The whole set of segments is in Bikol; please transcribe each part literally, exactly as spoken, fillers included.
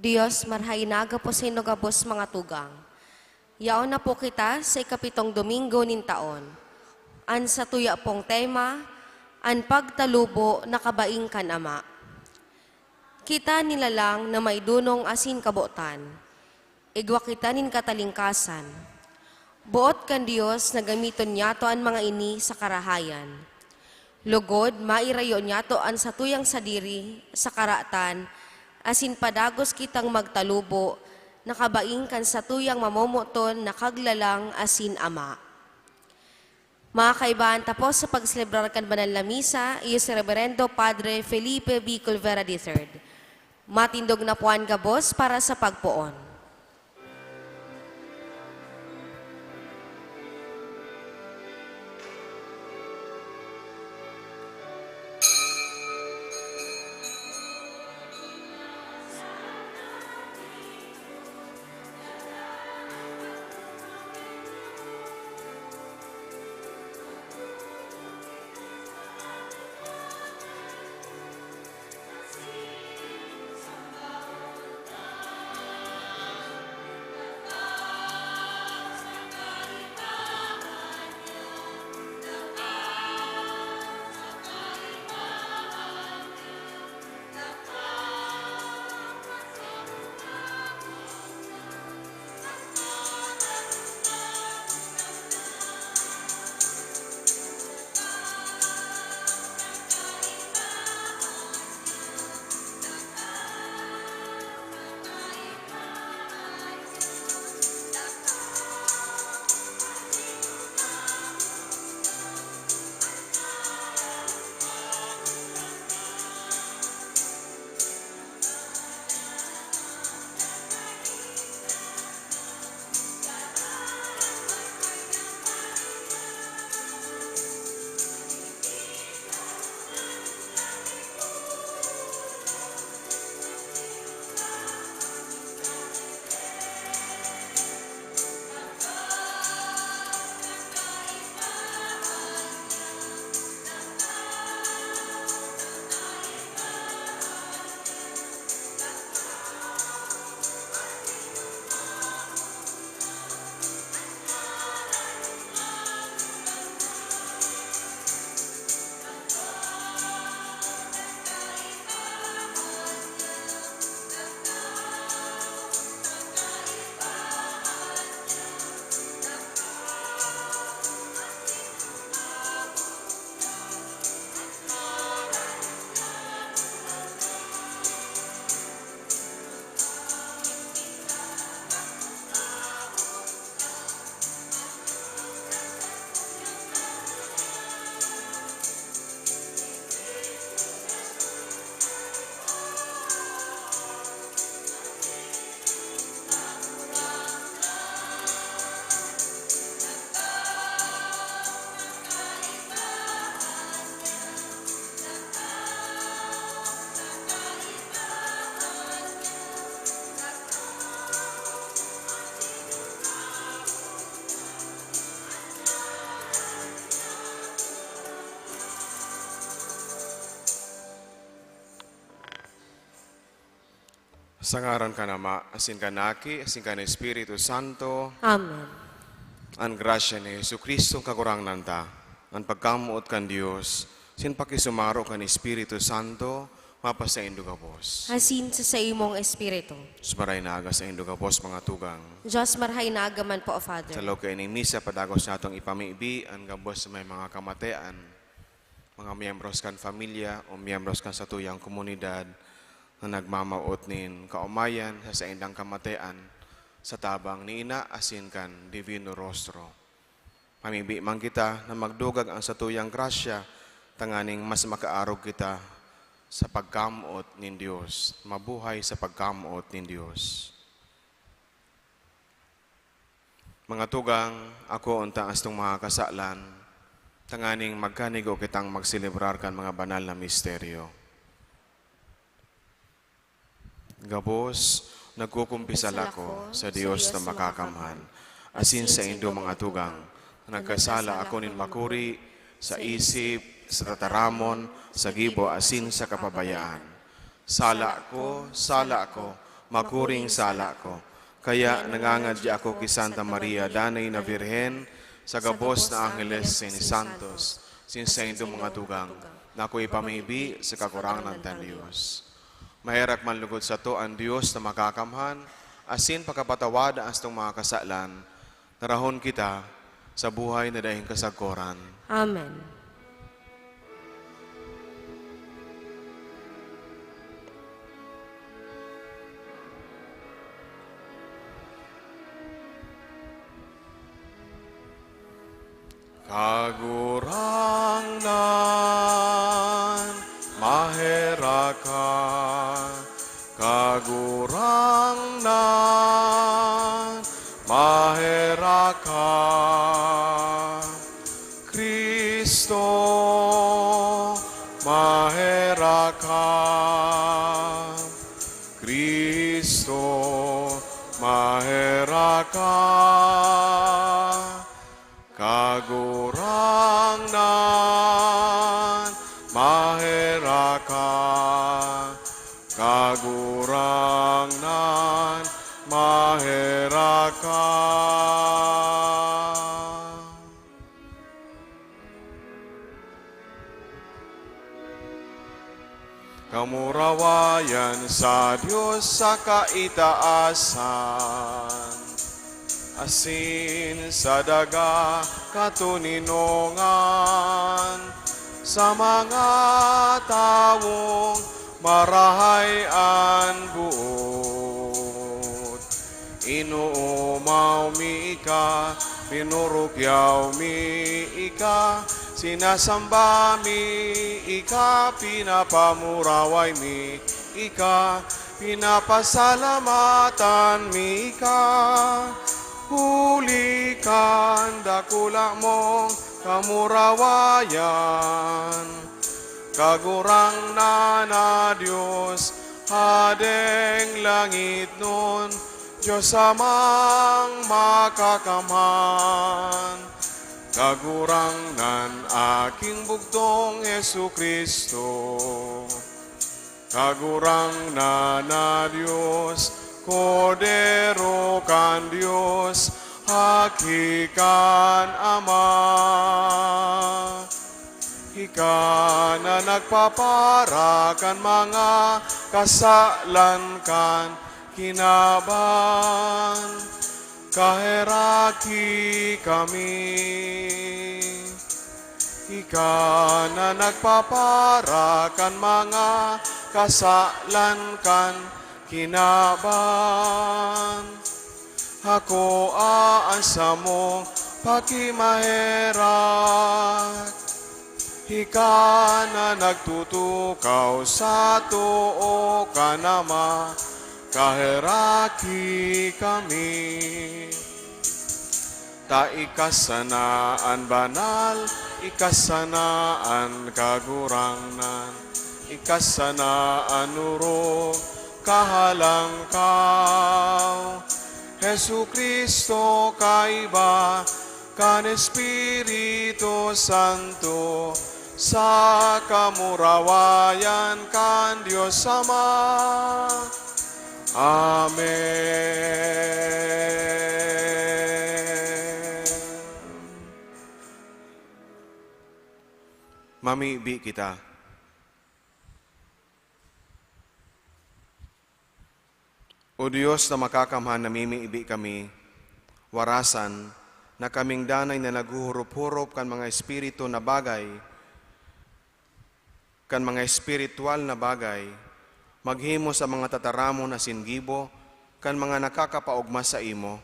Dios, marhay na gapos saindo gabos mga tugang. Yaon na po kita sa ikapitong Domingo nin taon. An satuya pong tema, an pagtalubo na kabaing kan Ama. Kita nilalang na may dunong asin kabotan. Igwa kita nin katalingkasan. Boot kan Dios na gamiton niyato an mga ini sa karahayan. Logod, mairayo niyato an satuyang sadiri sa karatan, asin padagos kitang magtalubo na kabaing kan satuyang mamomoton na Kaglalang asin Ama. Mga kaibahan, tapos sa pagselebrar kan banal na misa, iyo si Reberendo Padre Felipe B. Culvera the third. Matindog na puan gabos para sa pagpoon. Sa ngaran kan Ama, asin kan Aki, asin kan Espiritu Santo. Amen. An grasya ni Jesu-Cristo, Kagurangnan ta, an pagkamoot kan Dios, asin pakisumaro kan Espiritu Santo, mapasaindo gabos. Asin sa saimong espiritu. Sumaray na aga saindo gabos, mga tugang. Dios marhay na aga man po, Father. Sa loob kaining misa, padagos natong ipamibi an gabos sa may mga kamatean, mga miyembros kan pamilya o miyembros kan satuyang komunidad na nagmamawot nin kaomayan sa saindang kamatean, sa tabang ni Ina asin kan Divino Rostro. Mamibi man kita na magdugag an satuyang grasya tanganing mas makaarog kita sa pagkamoot nin Dios, mabuhay sa pagkamoot nin Dios. Mga tugang, akoon ta an satong mga kasalan, tanganing magkanigo kitang magselebrar kan mga banal na misteryo. Gabos, nagkukumpisal ako sa Dios na makakamhan, asin saindo, mga tugang, na nagkasala ako nin makuri, sa isip, sa tataramon, sa gibo, asin sa kapabayaan. Sala ko, sala ko, Makuring sala ko. Kaya nangangadya ako ki Santa Maria, danay na Birhen, sa gabos na angheles asin santos, sin saindong mga tugang, na ako ipamibi sa Kagurangnan kan Dios. Maherak man lugod sato an Dios na Makakamhan, asin pakapatawad an satong mga kasalan, tarahon kita sa buhay na daing kasagkoran. Amen. Kagurangnan, maherak ka. Kagurangnan, maherak ka. Cristo, maherak ka. Cristo, maherak ka. Kagurangnan, maherak ka. Kagurangnan, maherak ka. Kamurawayan sa Dios sa kaitaasan, asin sa daga katoninongan, sa mga tawong marahay an boot. Inoomaw mi ika, pinurukyaw mi ika, sinasamba mi ika, pinapamuraway mi ika, pinapasalamatan mi ika, huli kan dakula mong kamurawayan. Kagurangnan na Dios, Hadeng langitnon, Dios Amang Makakamhan, Kagurangnan, Aking Bugtong Jesu-Cristo. Kagurangnan na Dios, Kordero kan Dios, Aki kan Ama. Ika na nagpapara kan mga kasalan kan kinaban, kaheraki kami. Ika na nagpapara kan mga kasalan kan kinaban, hakoa an samong pakimaherak. Ika na nagtutukaw sa too kan Ama, kaheraki kami. Ta ika sana an banal, ika sana an kagurangnan, ika sana an orog, kahalangkaw. Jesu-Cristo, kaiba kan Espiritu Santo, sa kamurawayan kan Dios Ama. Amen. Mamibi kita. O Dios na Makakamhan, namimibi kami, warasan na kaming danay na naghuhurop-hurop kan mga espiritu na bagay, kan mga espiritual na bagay, maghimo sa mga tataramon asin gibo kan mga nakakapaogma saimo,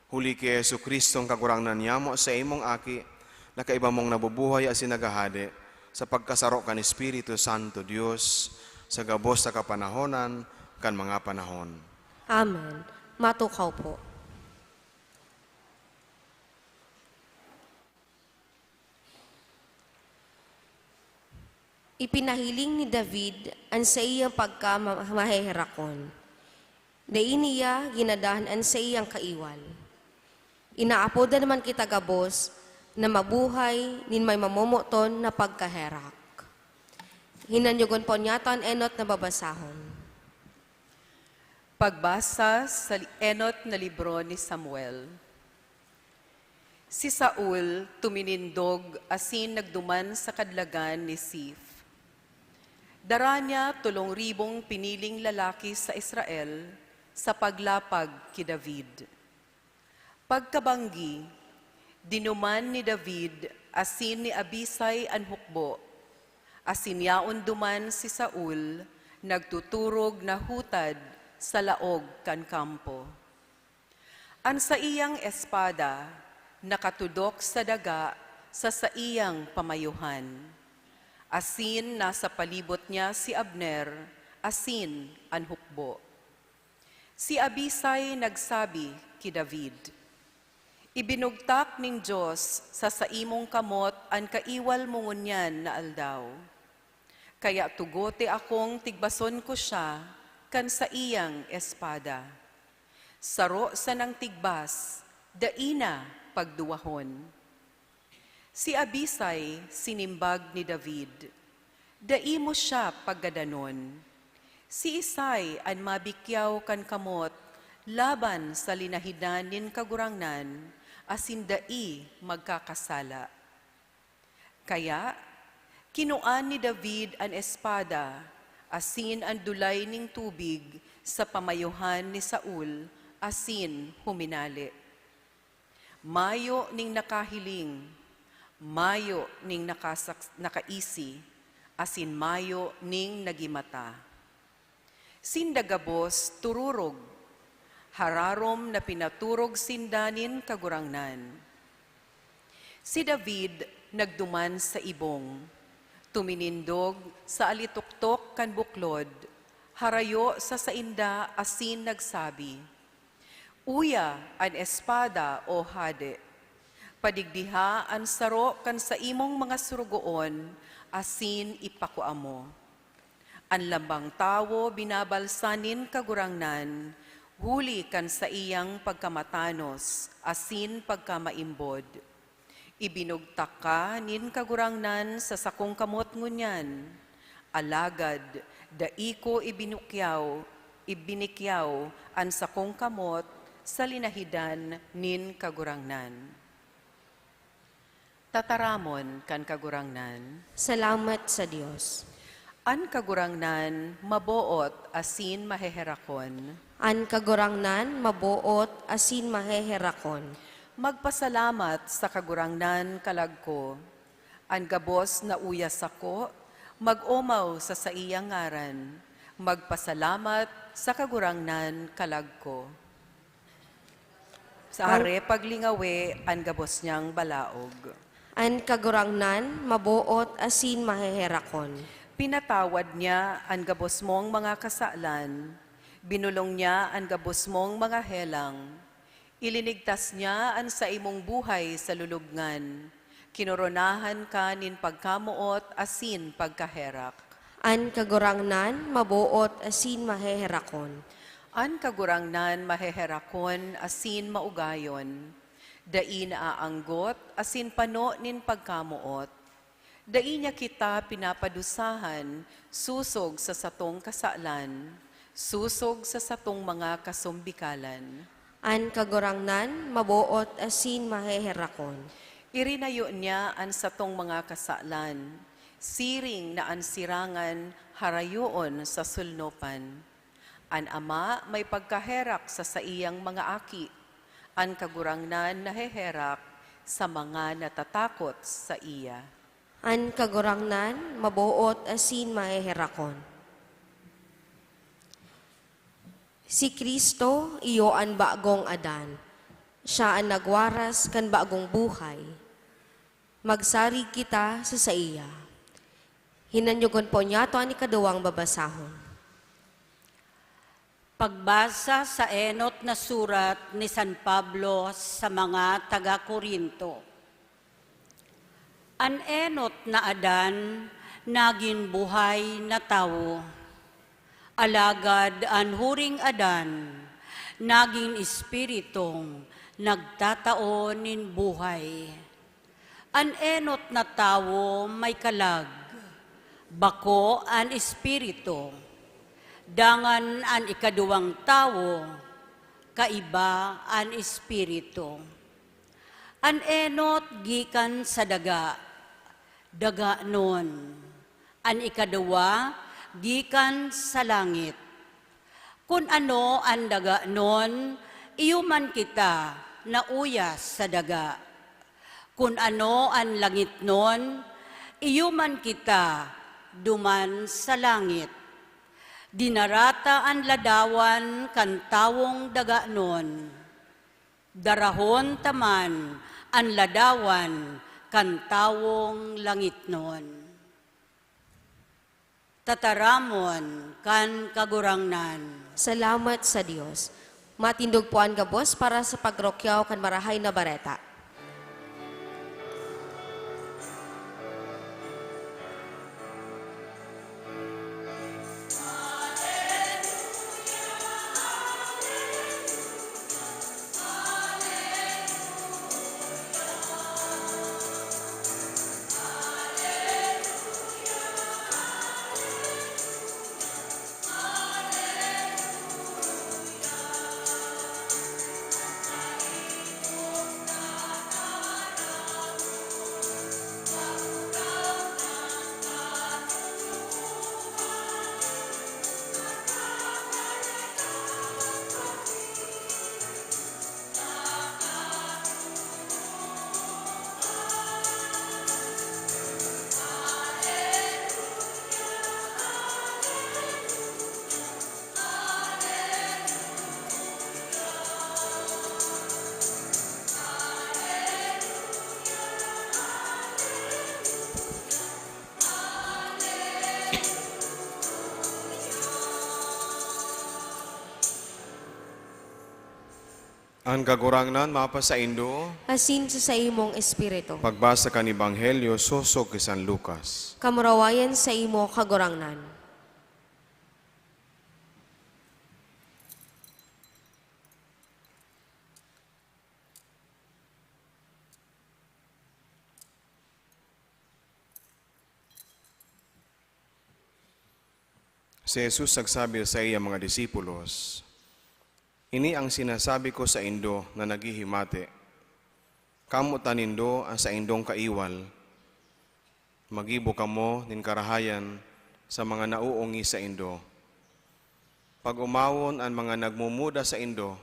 huli ki Jesu-Cristo, an Kagurangnan niyamo, saimong Aki, na kaiba mong nabubuhay asin naghahade sa pagkasaro kan Espiritu Santo, Dios, sa gabos na kapanahonan kan mga panahon. Amen. Matukaw po. Ipinahiling ni David an saiyang pagkamaheherakon. Dai niya ginadan an saiyang kaiwal. Inaapodan man kita gabos na mabuhay nin may mamomoton na pagkaherak. Hinanyogon po niya ta an enot na babasahon. Pagbasa sa li-, enot na libro ni Samuel. Si Saul tuminindog asin nagduman sa kadlagan ni Sif. Dara niya tolong ribong piniling lalaki sa Israel sa paglapag ki David. Pagkabanggi, dinuman ni David asin ni Abisai an hukbo, asin yaon duman si Saul nagtuturog na hutad sa laog kan kampo. An saiyang espada nakatudok sa daga sa saiyang pamayohan, asin nasa palibot niya si Abner asin an hukbo. Si Abisai nagsabi ki David, "Ibinugtak nin Dios sa saimong kamot an kaiwal mo ngunyan na aldaw. Kaya tugote akong tigbason ko siya kan saiyang espada. Saro sanang tigbas, dai na pagduwahon." Si Abisai sinimbag ni David, "Dai mo siya paggadanon. Siisay an mabikyaw kan kamot laban sa linahidan nin Kagurangnan asin dai magkakasala?" Kaya, kinua ni David an espada asin an dulay nin tubig sa pamayohan ni Saul asin huminale. Mayo ning nakahiling, mayo ning nakasak-, nakaisi, asin mayo ning nagimata. Sinda gabos tururog, hararom na pinaturog sinda nin Kagurangnan. Si David nagduman sa ibong, tuminindog sa alitoktok kan buklod, harayo sa sainda asin nagsabi, "Uya an espada, O hade! Padigdiha an saro kan saimong mga surugoon asin ipakua mo." An lambang tawo binabalsan nin Kagurangnan huli kan saiyang pagkamatanos asin pagkamaimbod. Ibinugtak ka nin Kagurangnan sa sakong kamot ngunyan, alagad dai ko ibinukyaw, ibinikyaw an sakong kamot sa linahidan nin Kagurangnan. Tataramon kan Kagurangnan. Salamat sa Dios. An Kagurangnan maboot asin maheherakon. An Kagurangnan maboot asin maheherakon. Magpasalamat sa Kagurangnan, kalag ko. An gabos na uya sako, mag-omaw sa saiyang ngaran. Magpasalamat sa Kagurangnan, kalag ko. Sa Ang are paglingawe an gabos niyang balaog. An Kagurangnan maboot asin maheherakon. Pinatawad niya an gabos mong mga kasalan, binulong niya an gabos mong mga helang. Ilinigtas niya an saimong buhay sa lulubngan. Kinoronahan ka nin pagkamoot asin pagkaherak. An Kagurangnan maboot asin maheherakon. An Kagurangnan maheherakon asin maugayon. Dai naaanggot asin pano nin pagkamoot. Dai niya kita pinapadusahan sosog sa satong kasalan, sosog sa satong mga kasombikalan. An Kagurangnan maboot asin maheherakon. Irinayo niya an satong mga kasalan, siring na an sirangan harayoon sa solnopan. An Ama may pagkaherak sa saiyang mga aki. An Kagurangnan naheherak sa mga natatakot saiya. An Kagurangnan maboot asin maheherakon. Si Cristo iyo an bagong Adan. Siya an nagwaras kan bagong buhay. Magsarig kita sa saiya. Hinanyogon po niyato an ikaduwang babasahon. Pagbasa sa enot na surat ni San Pablo sa mga taga Corinto. An enot na Adan nagin buhay na tawo. Alagad an huring Adan nagin espiritong nagtatao nin buhay. An enot na tawo may kalag, bako an espiritu. Dangan an ikaduwang tawo, kaiba an espiritu. An enot gikan sa daga, daganon. An ikaduwa gikan sa langit. Kun ano an daganon, iyo man kita nauya sa daga. Kun ano an langitnon, iyo man kita duman sa langit. Dinara ta an ladawan kan tawong daganon. Darahon ta man an ladawan kan tawong langitnon. Tataramon kan Kagurangnan. Salamat sa Dios. Matindog po an gabos para sa pagrokyaw kan Marahay na Bareta. An Kagurangnan mapasaindo. Asin sa saimong espiritu. Pagbasa kan Ebanghelyo sosog ki San Lucas. Kamurawayan saimo, Kagurangnan. Si Jesus nagsabi sa saiyang mga disipulos, "Ini ang sinasabi ko saindo na naghihimate. Kamotan nindo an saindong kaiwal. Maggibo kamo nin karahayan sa mga nauongi saindo. Pag-omawon an mga nagmumuda saindo,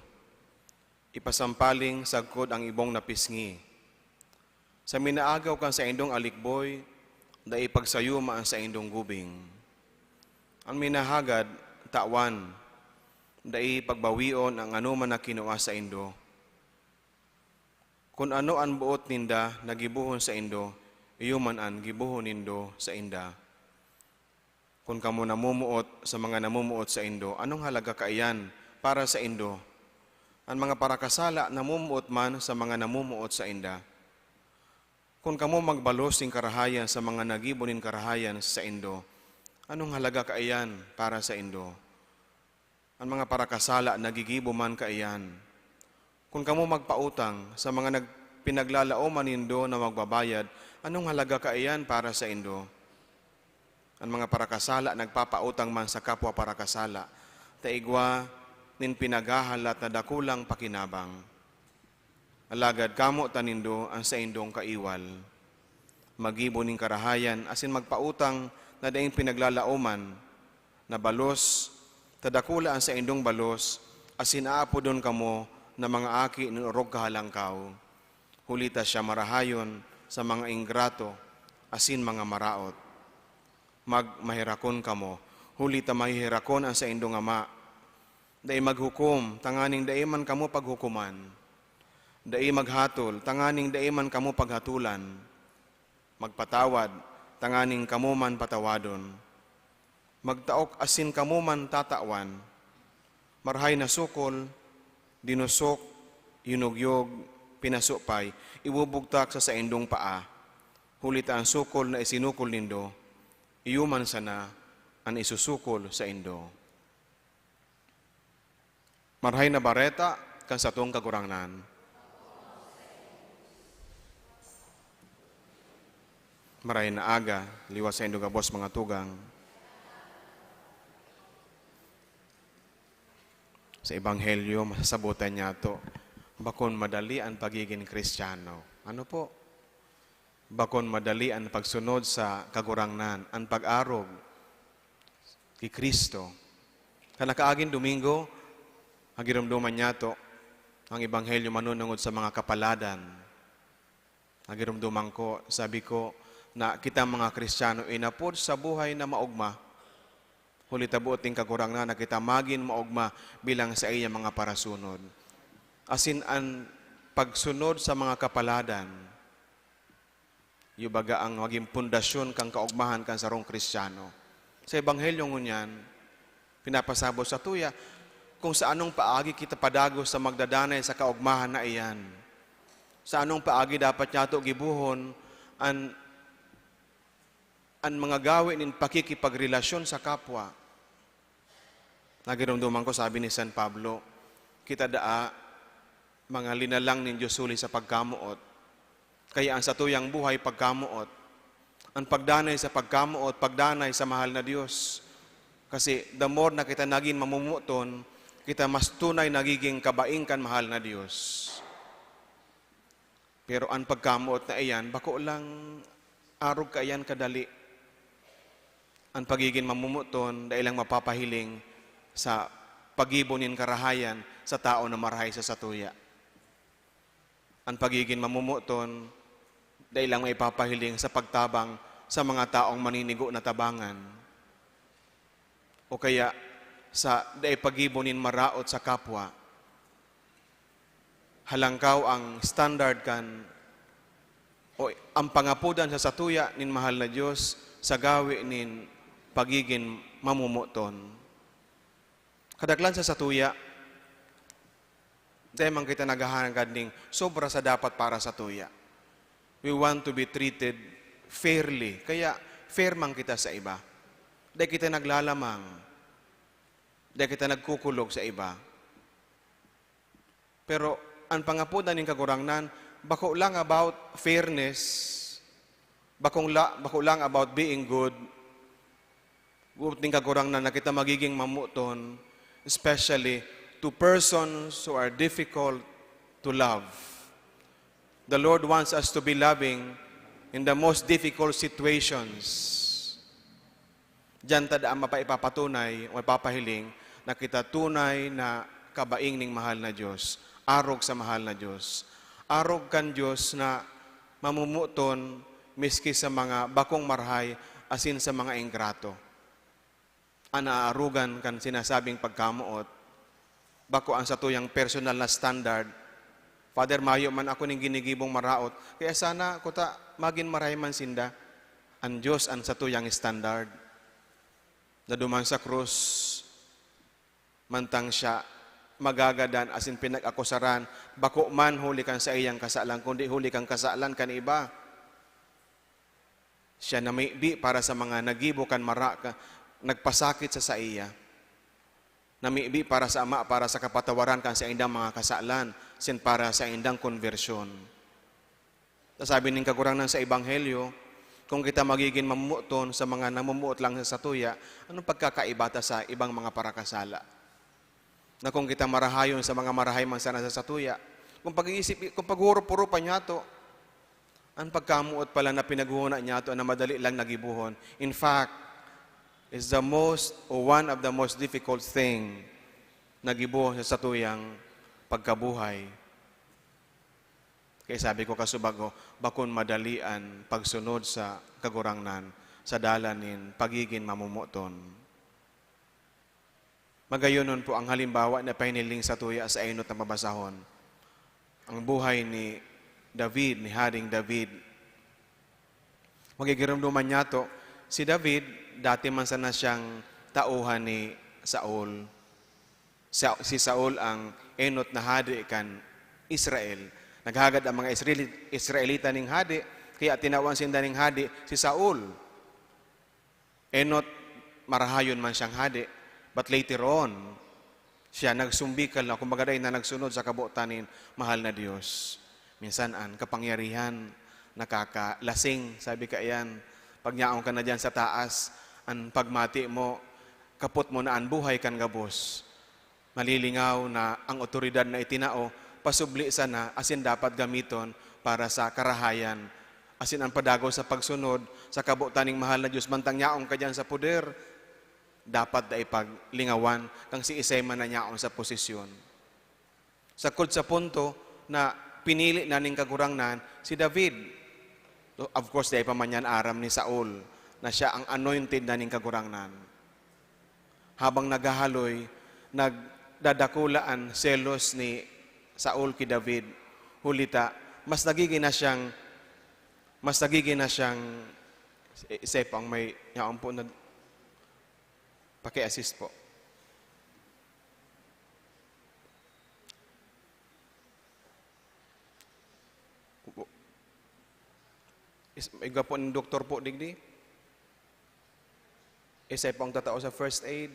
ipasampaling sagkod an ibong na pisngi. Sa minaagaw kan saindong alikboy, dai pagsayuma an saindong gubing. An minahagad, tawan, dai pagbawion an anoman na kinua saindo. Kun ano an boot ninda na gibohon saindo, iyo man an gibohon nindo sainda. Kun kamo namumuot sa mga namumuot saindo, anong halaga kaiyan para saindo? An mga parakasala namumuot man sa mga namumuot sainda. Kun kamo magbalos nin karahayan sa mga naggibo nin karahayan saindo, anong halaga kaiyan para saindo? An mga parakasala naggigibo man kaiyan. Kun kamo magpautang sa mga nag-, pinaglalaoman nindo na magbabayad, anong halaga kaiyan para saindo? An mga parakasala nagpapautang man sa kapwa parakasala, ta igwa nin pinaghahalat na dakulang pakinabang. Alagad kamotan nindo an saindong kaiwal. Maggibo nin karahayan asin magpautang na daing pinaglalaoman, na balos, ta dakula an saindong balos, asin aapodon kamo na mga aki nin orog kahalangkaw. Huli ta siya marahayon sa mga ingrato asin mga maraot. Magmaherakon kamo, huli ta maheherakon an saindong Ama. Dai maghukom, tanganing dai man kamo paghukoman. Dai maghatol, tanganing dai man kamo paghatolan. Magpatawad, tanganing kamo man patawadon. Magtaok asin kamo man tatawan. Marahay na sukol, dinosok, yunugyog, pinasupay, ibubugtak sa saindong paa. Huli ta an sukol na isinukol nindo, iyo man sana an isusukol saindo. Marahay na Bareta kan satong Kagurangnan. Marahay na aga, liwat saindo gabos, mga tugang. Sa Ebanghelyo, masasabotan niyato, bakon madali an pagigin Kristiyano. Ano po? Bakon madali an pagsunod sa Kagurangnan, an pag-arog ki Cristo. Kan nakaaging Domingo, nagiromdoman niyato, ang Ebanghelyo manunungod sa mga kapaladan. Nagiromdoman ko, sabi ko, na kita mga Kristiyano inapod sa buhay na maogma. Huli ta boot nin Kagurangnan na kita magin maogma bilang saiyang mga parasunod. Asin an pagsunod sa mga kapaladan, iyo baga ang magin pundasyon kan kaogmahan kan sarong Kristiyano. Sa Ebanghelyo ngunyan, pinapasabot satuya kung sa anong paagi kita padagos sa magdadanay sa kaogmahan na iyan. Sa anong paagi dapat niyato gibohon an, an mga gawe nin pakikipagrelasyon sa kapwa. Nagiromdoman ko, sabi ni San Pablo, kita daa mga linalang nin Dios huli sa pagkamoot. Kaya an satuyang buhay, pagkamoot. An pagdanay sa pagkamoot, pagdanay sa mahal na Dios. Kasi the more na kita nagin mamomoton, kita mas tunay nagiging kabaing kan mahal na Dios. Pero an pagkamoot na iyan, bako lang arog kaiyan kadali. An pagigin mamomoton, dai lang mapapahiling sa paggibo nin karahayan sa tao na marahay sa satuya. An pagigin mamomoton, dai lang maipapahiling sa pagtabang sa mga taong maninigo na tabangan, o kaya sa dai paggibo nin maraot sa kapwa. Halangkaw ang standard kan, o ang pangapodan sa satuya nin mahal na Dios sa gawe nin pagigin mamomoton. Kadaklan sa satuya, dai man kita naghahangad nin sobra sa dapat para satuya. We want to be treated fairly. Kaya fair man kita sa iba. Dai kita naglalamang. Dai kita nagkukulog sa iba. Pero an pangapodan nin Kagurangnan, bako lang about fairness, bakong la-, bako lang about being good. Boot nin Kagurangnan na kita magiging mamoton, especially to persons who are difficult to love. The Lord wants us to be loving in the most difficult situations. Diyan ta daa mapaipapatunay o ipapahiling na kita tunay na kabaing ning mahal na Dios, arog sa mahal na Dios. Arog kan Dios na mamomoton miski sa mga bakong marahay asin sa mga ingrato. An naarogan kan sinasabing pagkamoot, bako an satuyang personal na standard. "Father, mayo man ako nin ginigibong maraot, kaya sana kuta magin marahay man sinda." An Dios an satuyang standard. Naduman sa krus, mantang siya magagadan asin pinag-akusaran, bako man huli kan saiyang kasalan, kundi huli kan kasalan kan iba. Siya namibi para sa mga nagibo kan mara-, ka-, nagpasakit sa saiya. Namibi para sa Ama, para sa kapatawaran kan saindang mga kasalan, asin para sa indang konbersyon. Nasabi nin Kagurangnan sa Ebanghelyo, kung kita magigin mamomoton sa mga namomoot lang sa satuya, anong pagkakaiba ta sa ibang mga parakasala? Na kung kita marahayon sa mga marahay man sana sa satuya, kung pag-iisip, kung paghurup-hurupan niyato, an pagkamoot pala na pinaghona niyato na madali lang nagibohon. In fact, is the most, o one of the most difficult thing na gibohon sa satuyang pagkabuhay. Kaya sabi ko, kasubago, bakon madali an pagsunod sa Kagurangnan sa dalan nin pagigin mamomoton. Magayonon po ang halimbawa na pahiniling satuya sa enot na mabasahon. Ang buhay ni David, ni Haring David. Magigiromdoman niyato, si David, dati man sana siyang tauhan ni Saul. Sa, si Saul ang enot na hade kan Israel. Naghagad ang mga Israeli-, Israelita ning hade, kaya tinawan sinda ning hade si Saul. Enot, marahayon man siyang hade, but later on, siya nagsumbikal na, kumbaga, dai na nagsunod sa kabotan nin mahal na Dios. Minsan, an kapangyarihan nakakalasing, sabi kaiyan. Pag nyaon ka na diyan sa taas, an pagmati mo, kapot mo na an buhay kan gabos. Malilingaw na ang awtoridad na itinao pasubli sana asin dapat gamiton para sa karahayan, asin an padagos sa pagsunod sa kabotan nin Mahal na Dios, mantang yaon ka diyan sa poder, dapat dai paglingawan kan siisay man na yaon sa posisyon. Sagkod sa punto na pinili na nin Kagurangnan si David. Of course, dai pa man niyan aram ni Saul na siya ang anointed na nin Kagurangnan. Habang naghahaloy, nagdadakula an selos ni Saul ki David. Huli ta, mas nagigin na siyang, mas nagigin na siyang, isa pa ang may, yaon po na, paki-assist po. Is, igwa po nin doktor po digdi. Isa po ang tatao sa first aid.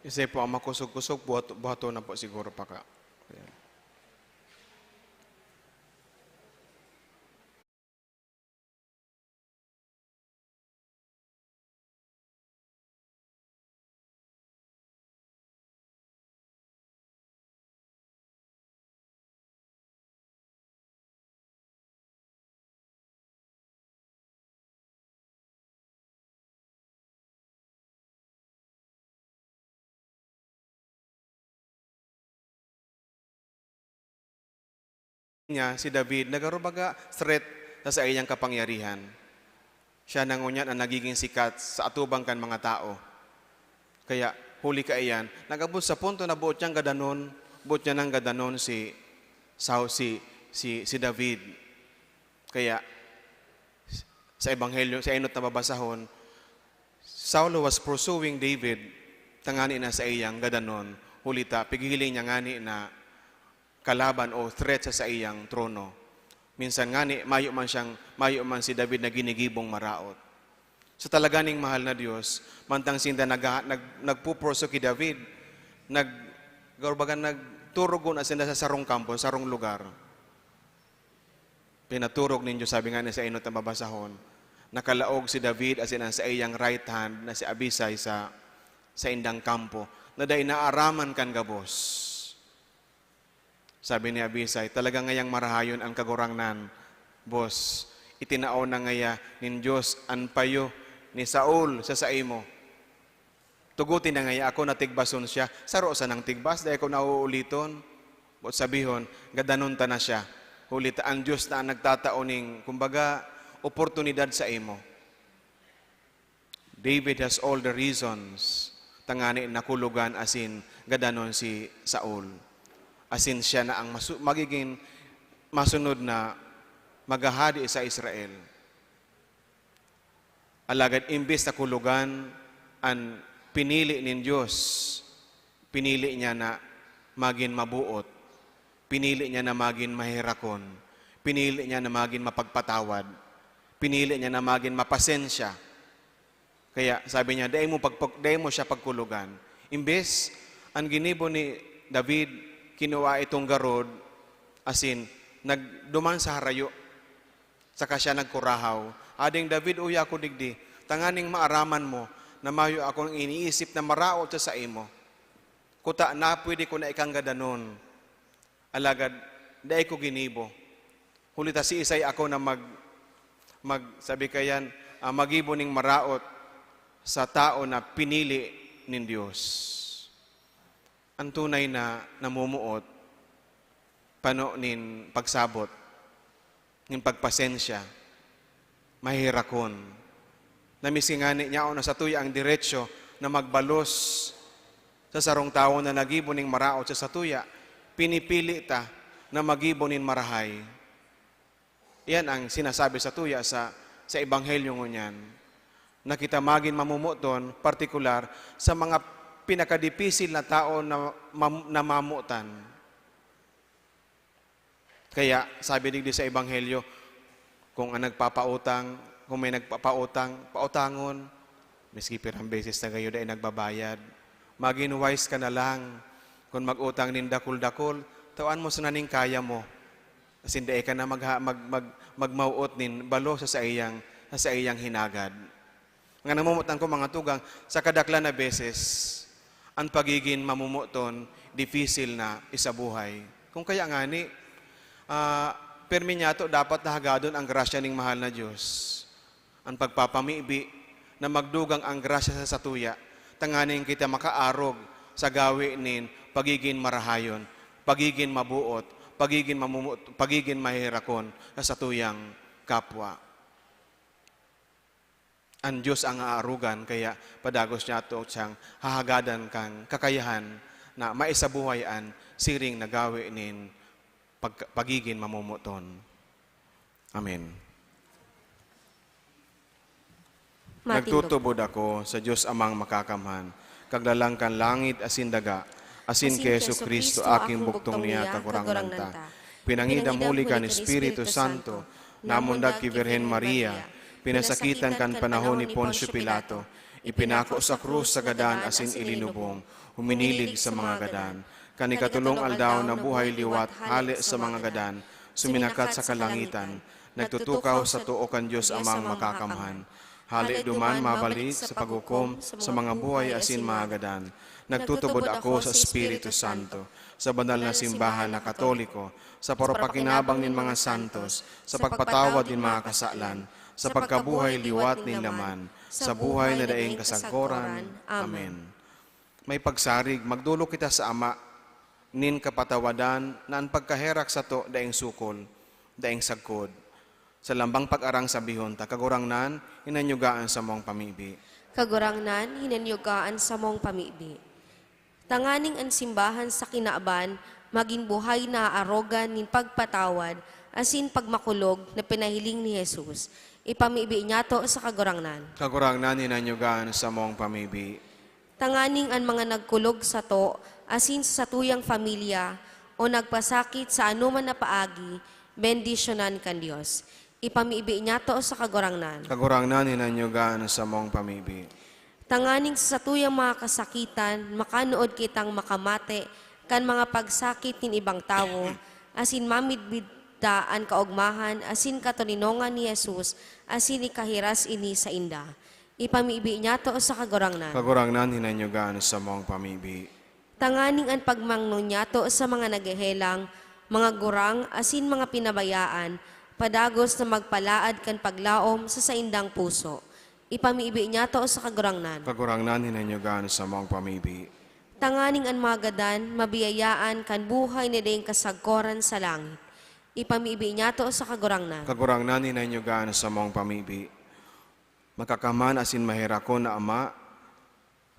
Kasi po, ang makusog-kusog, buhat-, buhaton na po siguro pa ka. Ayan. Niya, si David, nagkaroon baga threat sa saiyang kapangyarihan. Siya na ngunyan an nagiging sikat sa atubang kan mga tao. Kaya, huli kaiyan, nag-abot sa punto na boot niyang gadanon, boot niya nang gadanon si Sau-, si, si, si David. Kaya, sa Ebanghelyo, sa enot na babasahon, Saulo was pursuing David tangani na saiyang gadanon, huli ta pighihiling niya ngani na kalaban o threat sa saiyang trono. Minsan ngani, mayo man siyang, mayo man si David na ginigibong maraot. Sa talaga ning mahal na Dios, mantang sinda nagha-, nag-, nagpupurso ki David, nag-, kumbaga, nagturugon na sinda sa sarong kampo, sarong lugar. Pinaturog nin Dios, sabi nga ni sa enot na babasahon, nakalaog si David asin an saiyang right hand na si Abisai sa saindang kampo, na dai naaraman kan gabos. Sabi ni Abisai, "Talaga ngayang marahayon an Kagurangnan, boss. Itinao na ngaya nin Dios an payo ni Saul sa saimo." Tugotin na ngaya ako na tigbason siya. Saro sanang tigbas, dai ko na uuliton. Boot sabihon, gadanon ta na siya. Huli ta an Dios na an nagtatao ning, kumbaga, oportunidad saimo. David has all the reasons tangani na kulogan asin gadanon si Saul. Asin siya na ang masu-, magiging masunod na maghahadi sa Israel. Alagad imbes na kulogan an pinili nin Dios, pinili niya na magin mabuot, pinili niya na magin maherakon, pinili niya na magin mapagpatawad, pinili niya na magin mapasensya. Kaya sabi niya, "Dai mo pagpag-, dai mo siya pagkulogan." Imbes, an ginibo ni David, kinua itong garod, asin nagduman sa harayo. Saka siya nagkurahaw, "Ading David, uya ako digdi, tanganing maaraman mo na mayo akong iniisip na maraot sa saimo. Kuta na pwede ko na ikang gadanon, alagad dai ko ginibo. Huli ta siisay ako na mag-, mag-, sabi kayan, ah, magibo ning maraot sa tao na pinili nin Dios? An tunay na namumuot, pano nin pagsabot, nin pagpasensya, maheherakon. Na miski ngani nyaon na satuya ang derecho na magbalos sa sarong tawo na nagibo nin maraot sa satuya, pinipili ta na magibo nin marahay. Iyan ang sinasabi satuya sa, sa Ebanghelyo ngunyan, na kita magin mamomoton, partikular sa mga pinakadipisil na tao na mam-, na mamotan. Kaya sabi digdi sa Ebanghelyo, kung ang nagpapautang, kung may nagpapautang, pautangon, miski pirang beses na gayo dai nagbabayad. Magin wise ka na lang. Kun mag-utang nin dakul-dakul, tawan mo sana nin kaya mo. Asin dai ka na magha-, mag-, mag-, magmawot nin balo sa saiyang, sa saiyang hinagad. Mga namomotan ko, mga tugang, sa kadaklan na beses, ang pagigin mamomoton, dipisil na isabuhay. Kung kaya ngani, ah, permi niyato dapat na hagadon ang grasya ning mahal na Dios. An pagpapamibi na magdugang ang grasya sa satuya, tanganing kita makaarog sa gawe nin pagigin marahayon, pagigin mabuot, pagigin mamumut-, pagigin maheherakon sa satuyang kapwa. An Dios ang aarogan, kaya padagos niyato siyang hahagadan kan kakayahan na maisabuhay an siring na gawe nin pag-, pagigin mamomoton. Amen. Matindog. Nagtutubod ako sa Dios Amang Makakamhan, Kaglalang kan langit asin daga, asin ki Jesu-Cristo, aking bugtong niya, Kagurangnan ta. Pinangidam huli kan Espiritu Santo, namundag ki Birhen Maria, pinasakitan kan panahon ni Poncio Pilato, ipinako sa krus sa gadan asin ilinubong, huminilig sa mga gadan. Kan ikatulong aldaw nabuhay liwat hale sa mga gadan, suminakat sa kalangitan, nagtutukaw sa too kan Dios Amang Makakamhan. Hale duman mabalik sa paghukom sa mga buhay asin mga gadan. Nagtutubod ako sa Espiritu Santo, sa banal na simbahan na Katoliko, sa parapakinabang nin mga santos, sa pagpatawad nin mga kasalan, sa pagkabuhay liwat nin laman, sa buhay na daing kasagkoran. Amen. May pagsarig, magdolok kita sa Ama nin kapatawadan na an pagkaherak sato daing sukol, daing sagkod. Sa lambang pag-arang sabihon ta, Kagurangnan, hinanyuga an samong pamibi. Kagurangnan, hinanyuga an samong pamibi. Tanganing an simbahan sa kinaban magin buhay na aarogan nin pagpatawad asin pagmakulog na pinahiling ni Jesus, ipamibi niyato sa Kagurangnan. Kagurangnan, hinanyuga an samong pamibi. Tanganing an mga nagkulog sato asin sa satuyang pamilya o nagpasakit sa anoman na paagi, bendisyonan kan Dios. Ipamibi niyato sa Kagurangnan. Kagurangnan, hinanyuga an samong pamibi. Tanganing sa satuyang mga kasakitan, makanood kitang makamate kan mga pagsakit nin ibang tawo, asin mamidbid ta an kaogmahan asin katoninongan ni Jesus, asin ikahiras ini sainda. Ipamibi niyato sa Kagurangnan. Kagurangnan, hinanyuga an samong pamibi. Tanganing an pagmangno niyato sa mga naghehelang, mga gurang, asin mga pinabayaan, padagos na magpalaad kan paglaom sa saindang puso. Ipamibi niyato sa Kagurangnan. Kagurangnan, hinanyuga an samong pamibi. Tanganing an mga gadan mabiyayaan kan buhay na daing kasagkoran sa langit. Ipamibi niyato sa Kagurangnan. Kagurangnan, hinanyuga an samong pamibi. Makakamhan asin maherakon na Ama,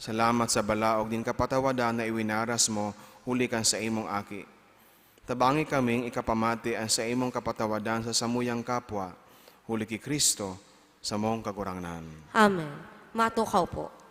salamat sa balaog nin kapatawadan na iwinaras mo huli kan saimong Aki. Tabangi kaming ikapamati an saimong kapatawadan sa samuyang kapwa, huli ki Cristo, samong Kagurangnan. Amen. Matukaw po.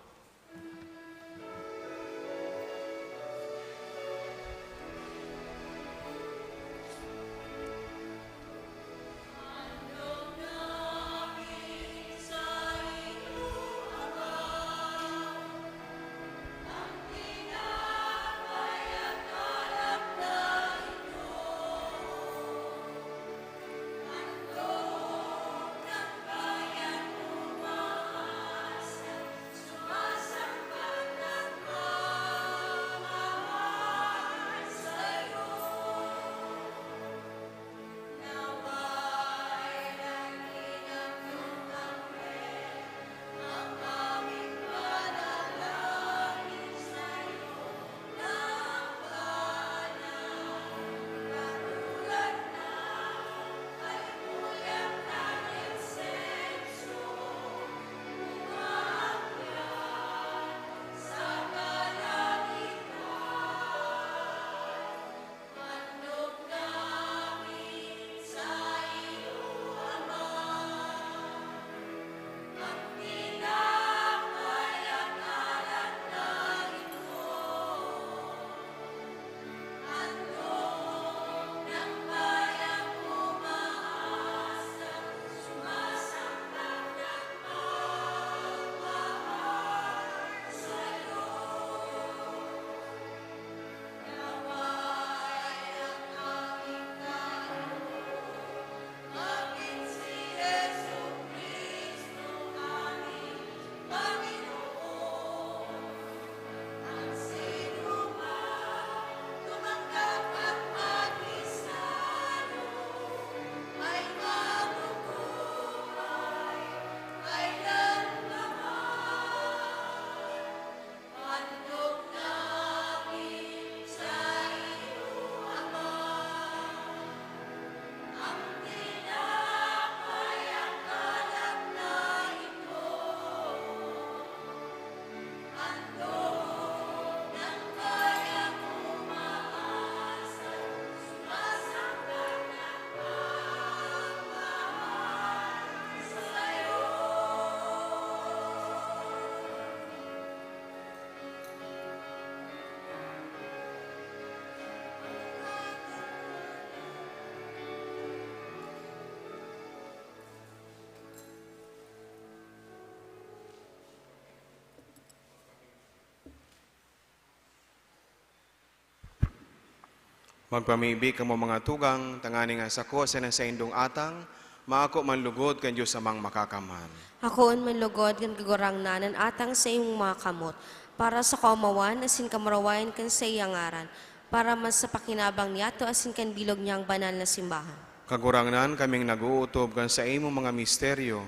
Magpamibi kamo, mga tugang, tanganing an sako asin an saindong atang maako man lugod kan Dios Amang Makakamhan. Akoon man lugod kan Kagurangnan an atang sa imong mga kamot, para sa kaomawan asin kamurawayan kan saiyang ngaran, para man sa pakinabang niyato asin kan bilog niyang banal na simbahan. Kagurangnan, kaming nag-ootob kan saimong mga misteryo,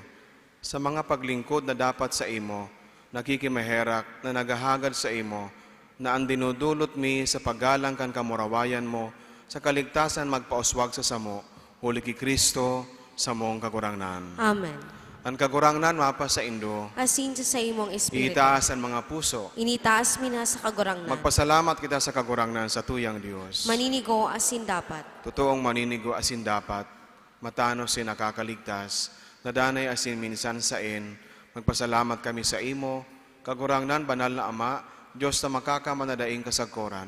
sa mga paglingkod na dapat saimo, nakikimaherak na naghahagad saimo, na an dinudulot mi sa paggalang kan kamurawayan mo sa kaligtasan magpauswag sa samo, huli ki Cristo, samong Kagurangnan. Amen. An Kagurangnan mapasaindo. Asin sa saimong espiritu. Itaas an mga puso. Initaas mi na sa Kagurangnan. Magpasalamat kita sa Kagurangnan, satuyang Dios. Maninigo asin dapat. Totoong maninigo asin dapat, matanos asin nakakaligtas, na danay asin minsan saen, magpasalamat kami saimo, Kagurangnan, Banal na Ama, Dios na Makakamhan na daing kasagkoran.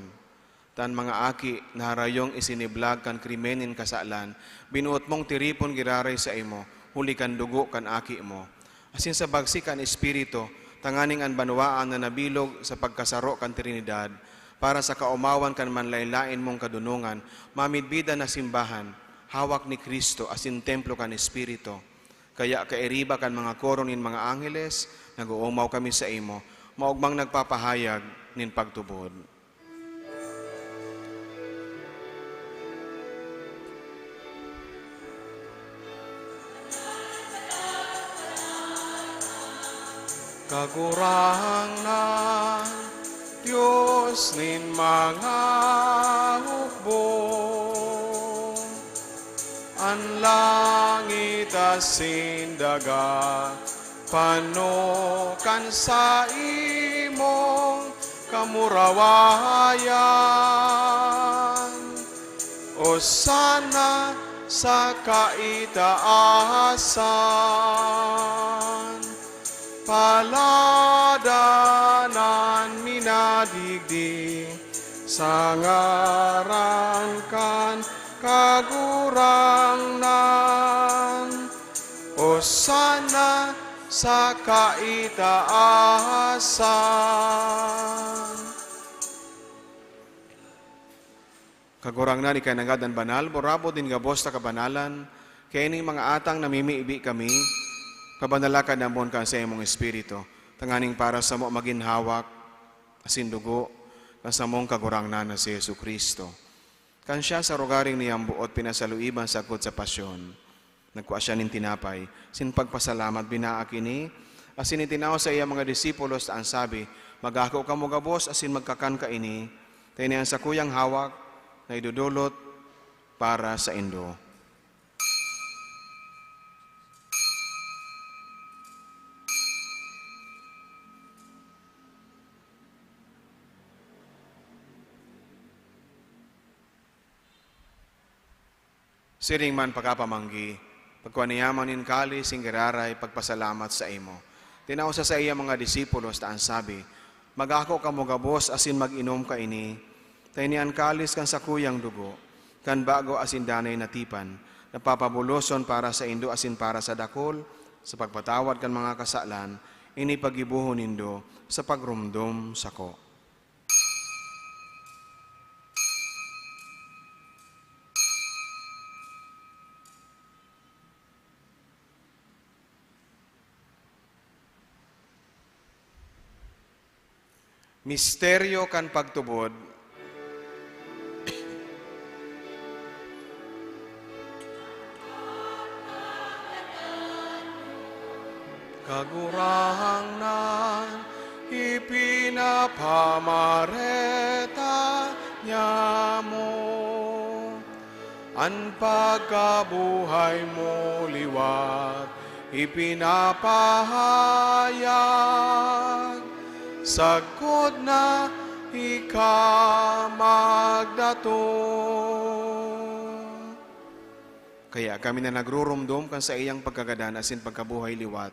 Ta an mga aki na harayong isiniblag kan krimen nin kasalan, binuot mong tiripon giraray saimo, huli kan dugo kan Aki mo. Asin sa bagsi kan Espiritu, tanganing an banwaan na nabilog sa pagkasaro kan Trinidad, para sa kaomawan kan manlaen-laen mong kadonongan, mamidbidan na simbahan, hawak ni Cristo asin templo kan Espiritu. Kaya kairiba kan mga koro nin mga angheles, nag-oomaw kami saimo, maogmang nagpapahayag nin pagtubod. Kagurangnan, Dios nin mga hukbo, an langit asin daga, pano kan saimong kamurawayan. Osana sa kaitaasan. Paladan an minadigdi sa ngaran kan Kagurangnan. Osana sa kaitaasan. Kagurangnan, ika nanggad an banal, burabod nin gabos na kabanalan, kaya ning mga atang namimibi kami, pabanala ka namon kan saimong Espiritu, tanganing para samo magin hawak asin dugo kan samong Kagurangnan na si Jesu-Cristo. Kan siya sa rogaring niyang buot pinasaluiban sagkod sa pasyon, nagkua siya nin tinapay, asin pagpasalamat, binaak ini, asin itinao sa iya mga disipulos, ta an sabi, "Mag-ako kamo gabos asin magkakan kaini, ta ini an sakuyang hawak na idodolot para saindo." Siring man pakapamanggi, pagkua niya man nin kalis, nin giraray, pagpasalamat saimo. Tinao sa saiyang mga disipulos, ta an sabi, "Mag-ako kamo gabos asin mag-inom kaini, ta ini an kalis kan sakuyang dugo, kan bago asin danay na tipan, na papabuloson para saindo asin para sa dakul, sa pagpatawad kan mga kasalan. Ini paggibohon nindo sa pagromdom sako." Misteryo kan pagtubod. Kagurangnan, ipinapamareta niamo an pagkabuhay mo liwat, ipinapahayag sagkod na ika magdatong. Kaya kami na nagruromdom kan saiyang pagkagadan asin pagkabuhay liwat,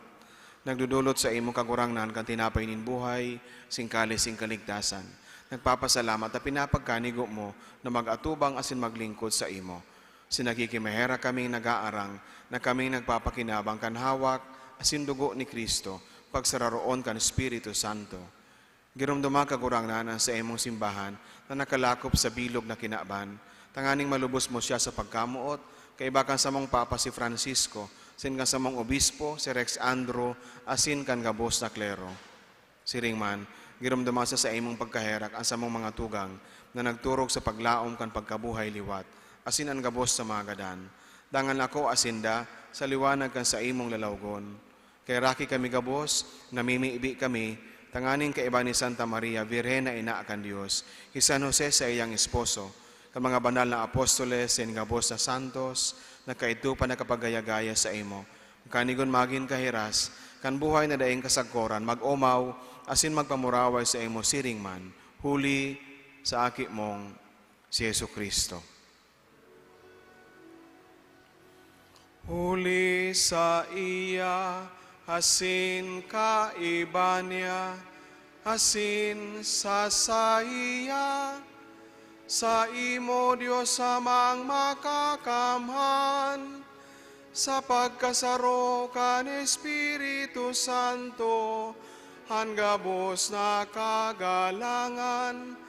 nagdodolot saimo, Kagurangnan, kan tinapay nin buhay, asin kalis nin kaligtasan. Nagpapasalamat ta pinapagkanigo mo na mag-atubang asin maglingkod saimo. Asin nakikimaherak kaming nag-aarang na kaming nagpapakinabang kan hawak asin dugo ni Cristo, pagsararoon kan Espiritu Santo. Giromdoma, Kagurangnan, an saimong simbahan na nakalakop sa bilog na kinaban, tanganing malubos mo siya sa pagkamoot, kaiba kan samong Papa si Francisco, asin kan samong Obispo si Rex Andrew, asin kan gabos na klero. Siring man, giromdoma sa saimong pagkaherak an samong mga tugang na nagturog sa paglaom kan pagkabuhay liwat, asin an gabos sa mga gadan. Dangan lakoa sinda sa liwanag kan saimong lalawgon. Kaheraki kami gabos, namimibi kami, tanganing kaiba ni Santa Maria, Birhen na Ina kan Dios, ki San Jose saiyang esposo, kan mga banal na apostoles, asin gabos na santos, na kaidto pa nakapagaya-gaya saimo. Kanigon magin kahiras, kan buhay na daing kasagkoran, mag-omaw, asin magpamuraway saimo siring man, huli sa Aki mong si Jesu-Cristo. Huli saiya, asin kaiba niya, asin sa saiya, saimo, Dios Amang Makakamhan, sa pagkasaro kan Espiritu Santo, an gabos na kagalangan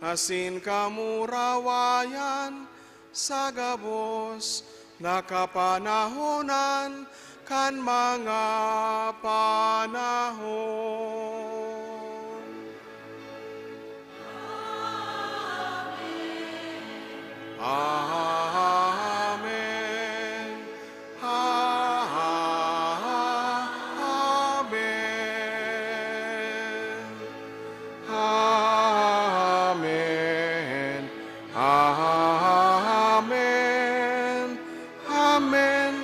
asin kamurawayan sa gabos na kapanahonan kan mga panahon. Amen. Amen. Amen. Amen. Amen.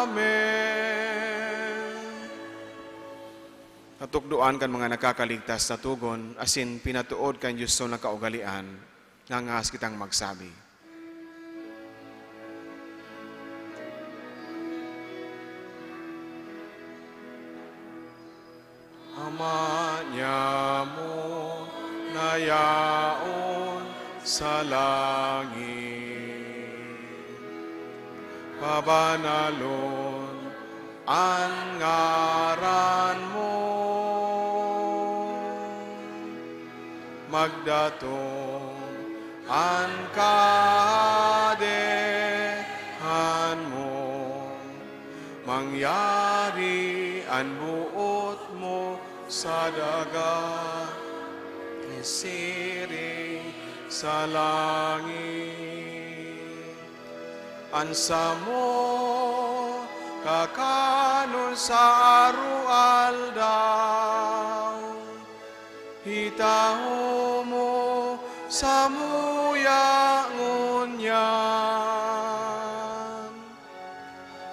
Amen. Natukdoan kan mga nakakaligtas na togon asin pinatood kan Dios na kaugalean, ngangas kitang magsabi. Ama niamo na yaon sa langit, pabanalon an ngaran mo. Magdatong an Kahadean mo, mangyari an boot mo sa daga, siring sa langit. An samo kakanon sa aroaldaw, itao mo samuya ngunyan,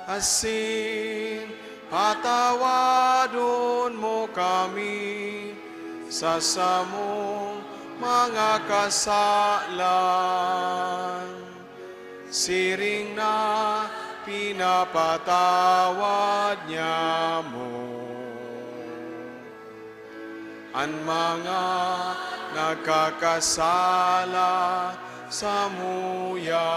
asin patawadon mo kami sa samong mga kasalan, siring na pinapatawad niamo an mga nakakasala samuya.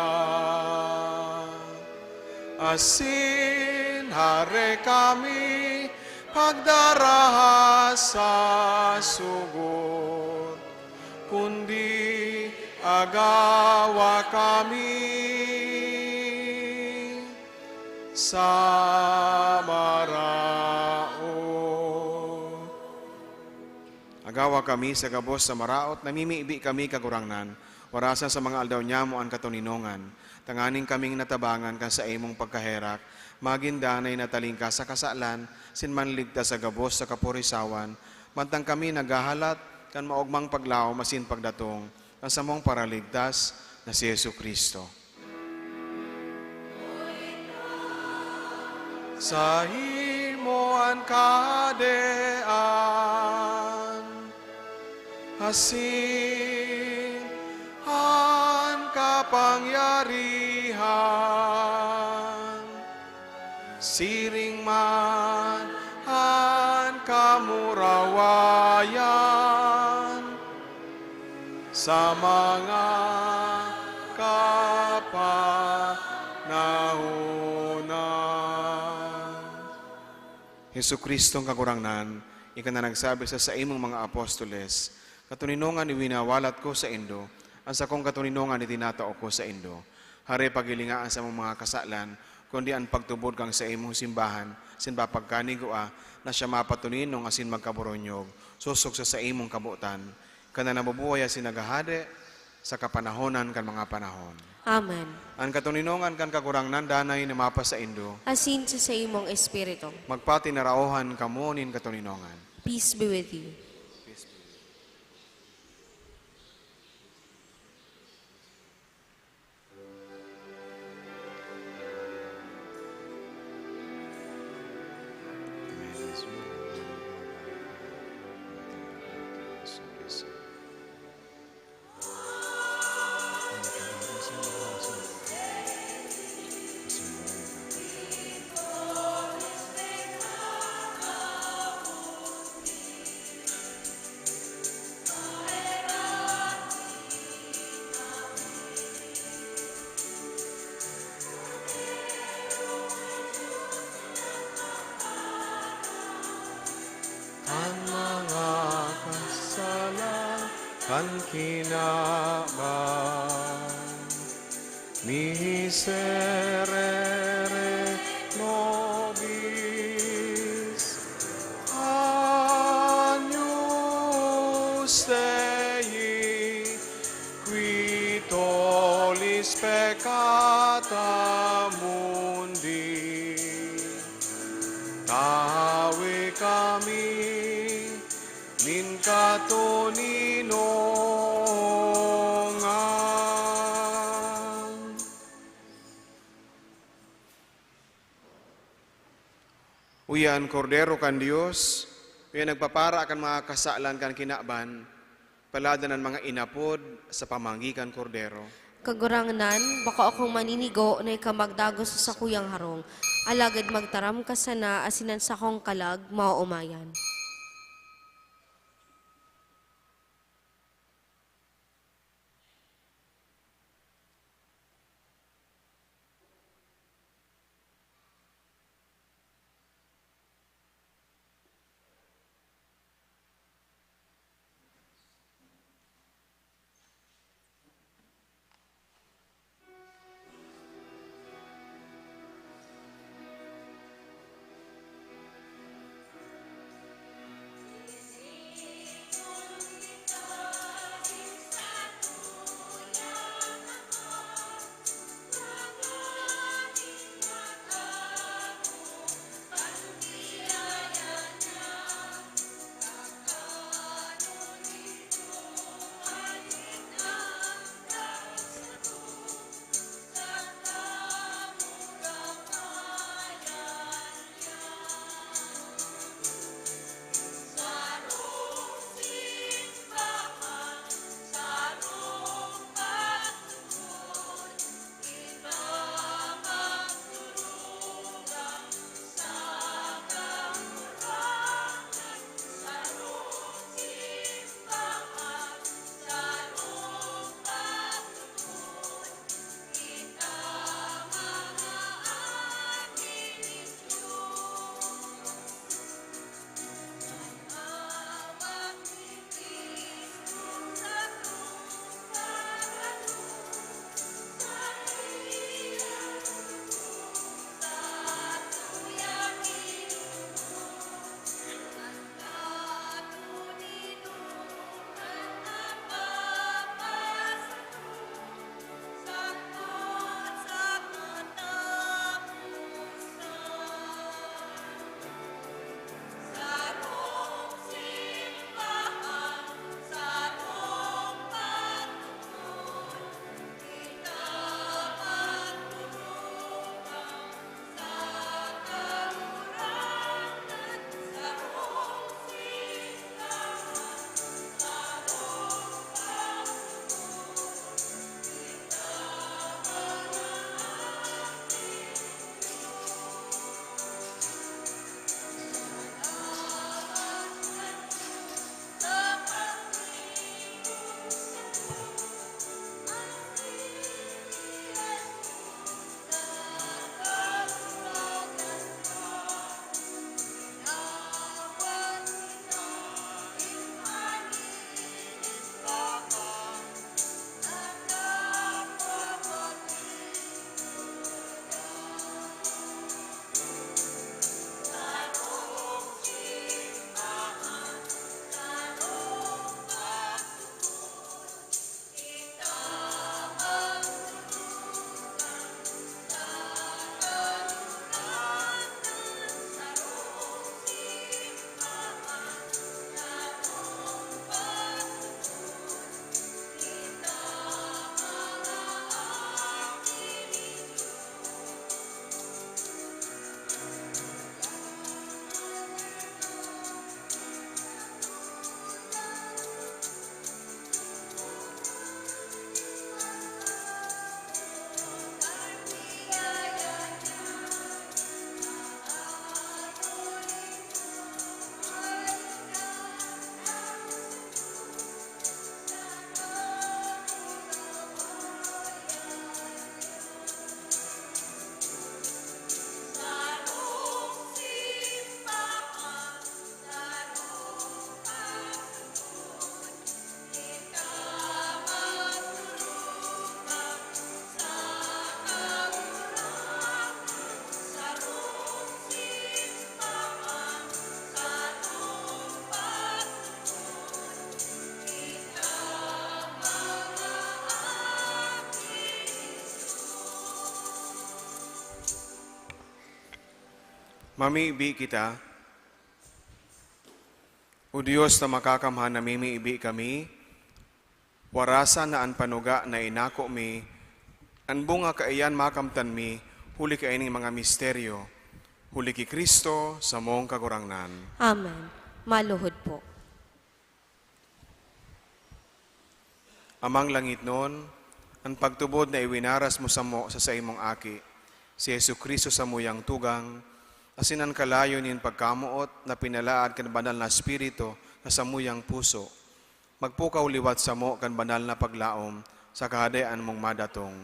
Asin hare kami pagdaraha sa sugot, kundi agawa kami sa maraot. Agawa kami sa gabos sa maraot, namimibi kami, Kagurangnan, warasan sa mga aldaw niamo an katoninongan, tanganing kaming natabangan kan saimong pagkaherak, magin danay na talingkas sa kasalan, asin manligtas sa gabos sa kapurisawan, mantang kami naghahalat kan maogmang paglaom asin pagdatong kan samong Paraligtas na si Jesu-Cristo. Saimo an Kahadean, asin an kapangyarihan, siring man an kamurawayan, sa mga kapanahonan. Jesu-Cristong Kagurangnan, ika na nagsabi sa saimong mga apostoles, "Katoninongan iwinawalat ko saindo, An sakong katoninongan itinatao ko saindo, hare paghilinga an samong mga kasalan, kundi an pagtubod kan saimong simbahan, asin papagkanigua na siya mapatoninong asin magkaboronyog, sosog sa saimong kabotan, ka na nabubuhay asin naghahade sa kapanahonan kan mga panahon. Amen. An katoninongan kan Kagurangnan danay na mapasaindo. Asin sa saimong espiritu. Magpatinaraohan kamo nin katoninongan. Peace be with you. An mga kasalan kan kinaban. Miserere nobis, Agnus Dei, qui tollis peccata mundi. Tahawi kami nin katoninongan. Uya an Kordero kan Dios, uya nagpapara kan mga kasalan kan kinaban, paladan an mga inapod sa pamanggi kan Kordero. Kagurangnan, bako akong maninigo na ika magdagos sa sakuyang harong, alagad magtaram ka sana asin an sakong kalag maoomayan. Mamibi kita. O Dios na makakamhan, namimibi kami, warasa na an panuga na inako mi, an bunga kaiyan makamtan mi, huli kaining mga misteryo, huli ki Cristo, samong Kagurangnan. Amen. Maluhod po. Amang langitnon, an pagtubod na iwinaras mo samo sa saimong Aki, si Jesu-Cristo samuyang tugang, asin an kalayo nin pagkamoot na pinalaad kan Banal na Espiritu na samuyang puso, magpukaw liwat samo kan banal na paglaom sa Kahadean mong madatong.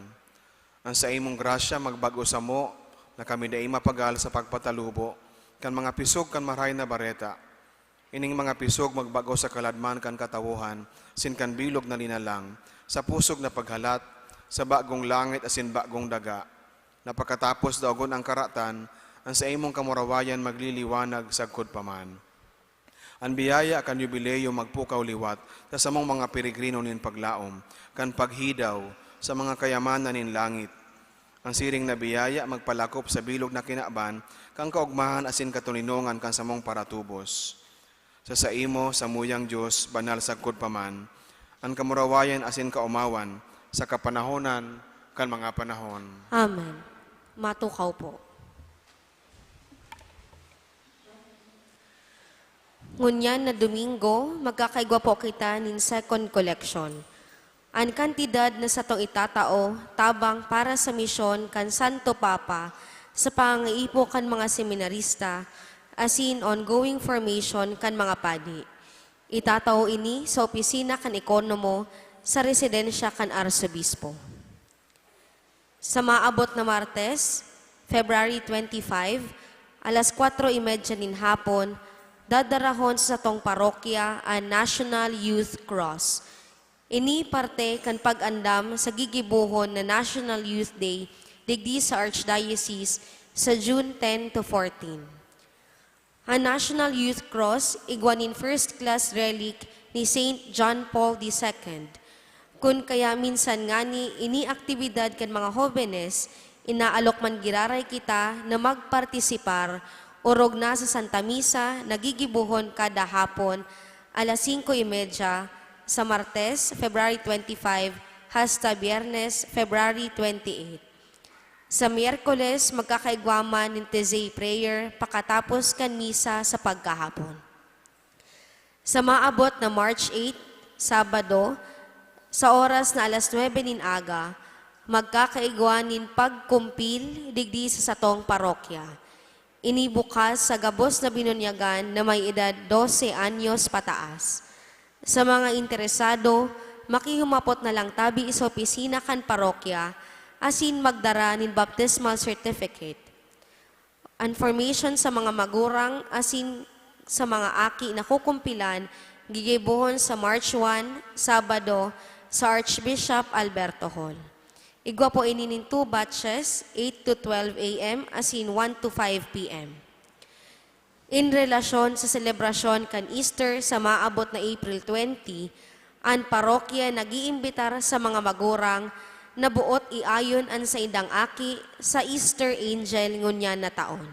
An saimong grasya magbag-o samo na kami dai mapagal sa pagpatalubo kan mga pisog kan Marahay na Bareta. Ining mga pisog magbago sa kaladman kan katawohan, asin kan bilog na linalang, sa pusog na paghalat, sa bagong langit asin bagong daga, na pagkatapos daogon ang karatan, an saimong kamurawayan magliliwanag sagkod pa man. An biyaya kan Yubileo magpukaw liwat sa samong mga peregrino nin paglaom kan paghidaw sa mga kayamanan nin langit. An siring na biyaya magpalakop sa bilog na kinaban kan kaogmahan asin katoninongan kan samong paratubos. Sa saimo, samuyang Dios, banal sagkod pa man, an kamurawayan asin kaomawan sa kapanahonan kan mga panahon. Amen. Matukaw po. Ngunyan na Domingo, magkakaigwa po kita nin second collection. An kantidad na satong itatao tabang para sa misyon kan Santo Papa sa pangangaipo kan mga seminarista asin ongoing formation kan mga padi. Itatao ini sa opisina kan ekonomo sa residensya kan Arsobispo. Sa maabot na Martes, February twenty-five, alas kwatro y medya nin hapon, dadarahon sa satong parokya an National Youth Cross. Ini parte kan pag-andam sa gigibohon na National Youth Day digdi sa Archdiocese sa June ten to fourteen. An National Youth Cross igwa nin first class relic ni Saint John Paul the Second. Kun kaya minsan ngani ini aktibidad kan mga hobenes, inaalok man giraray kita na magpartisipar orog na sa Santa Misa na gigibohon kada hapon, alas singko y medya, sa Martes, February twenty-five, hasta Biyernes, February twenty-eight. Sa Miyerkules, magkakaigwa man nin Taizé prayer pakatapos kan misa sa pagkahapon. Sa maabot na March eight, Sabado, sa oras na alas nuebe nin aga, magkakaigwa nin pagkumpil digdi sa satong parokya. Ini bukas sa gabos na binunyagan na may edad dose anyos pataas. Sa mga interesado, makihumapot na lang tabi sa opisina kan parokya asin magdara nin baptismal certificate. An formation sa mga magurang asin sa mga aki na kukumpilan gigibohon sa March one, Sabado, sa Archbishop Alberto Hall. Igwa po ini nin two batches, eight to twelve A M asin one to five P M. In relasyon sa selebrasyon kan Easter sa maabot na April twenty, an parokya nag-iimbitar sa mga magurang na boot iayon an saindang aki sa Easter Angel ngunyan na taon.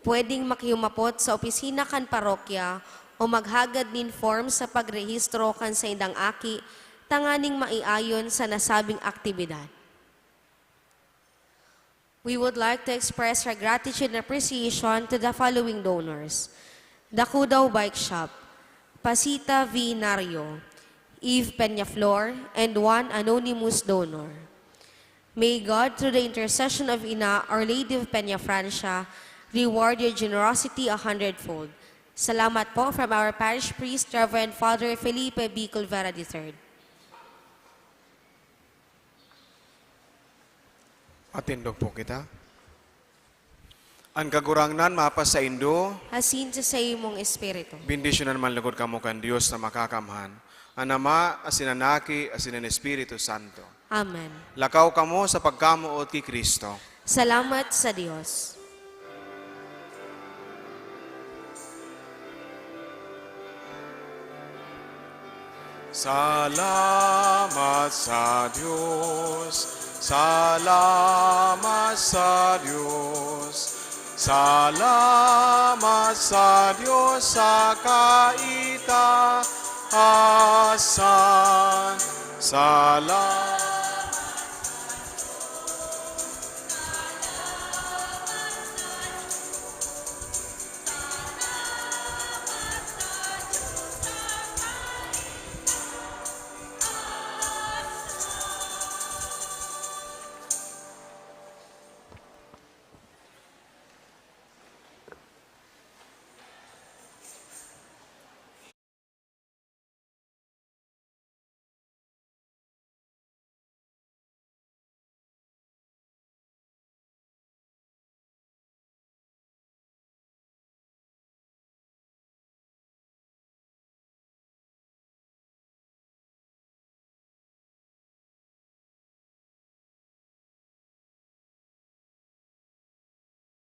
Pwedeng makihumapot sa opisina kan parokya o maghagad nin form sa pagrehistro kan saindang aki tanganing maiayon sa nasabing aktibidad. We would like to express our gratitude and appreciation to the following donors: Dakudaw Bike Shop, Pasita V Nario, Eve Peñaflor, and one anonymous donor. May God, through the intercession of Ina, Our Lady of Peñafrancia, reward your generosity a hundredfold. Salamat po from our parish priest, Reverend Father Felipe B. Culvera the third. Matindog po kita. An Kagurangnan mapasaindo. Asin sa saimong espiritu. Bendisyonan man lugod kamo kan Dios na Makakamhan, an Ama, asin an Aki, asin an Espiritu Santo. Amen. Lakaw kamo sa pagkamoot ki Cristo. Salamat sa Dios. Salamat sa Dios, salamat sa Dios, Salamat sa Diyos sa kaitaasan. Salamat.